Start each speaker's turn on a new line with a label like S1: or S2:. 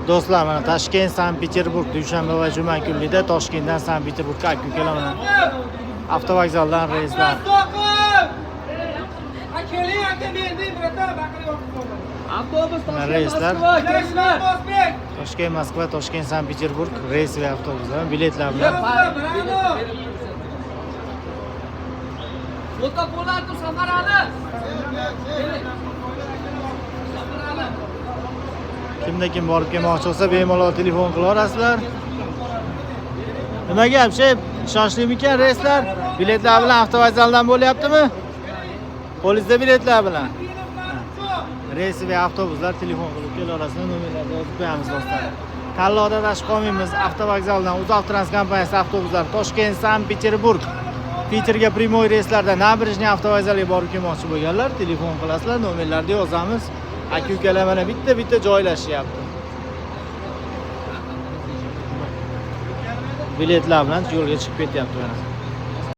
S1: Do'stlar, mana Toshkent, Sankt-Peterburg dushanba va juma kunlarida Toshkentdan Sankt-Peterburgga aka ukalar mana avtovokzaldan reyslar.
S2: Keling aka, men bratan, baqirib.
S3: Avtobus
S1: Mana
S3: Toshkent
S1: reyslar.
S3: Moskva kelinglar.
S1: Toshkent, Moskva, Toshkent, Sankt-Peterburg reys va avtobuslar biletlar bilan.
S3: Foto Po'latov Safarali. Keling. Safarali.
S1: Kimda kim borib kelmoqchi bo'lsa, bemalol telefon qilaverasizlar. Nima gap, shef? Ishonchlimikan reyslar? Biletlar bilan avtovokzaldan bo'lyaptimi? Qo'lingizda biletlar bilan. Reys va avtobuslar telefon qilib kelaverasizlar, nomerlarni yozib qo'yamiz do'stlar. Tanlovda adashib qolmaymiz. Avtovokzaldan Uzavtotrans kompaniyasi avtobuslari Toshkent, Sankt-Peterburg, Piterga primoy reyslarda Nabережный avtovokzaliga borib kelmoqchi bo'lganlar telefon qilasizlar, nomerlarni yozamiz. Aka ukalar mana bitta-bitta joylashyapti. Biletlar bilan yo'lga chiqib ketyapti mana.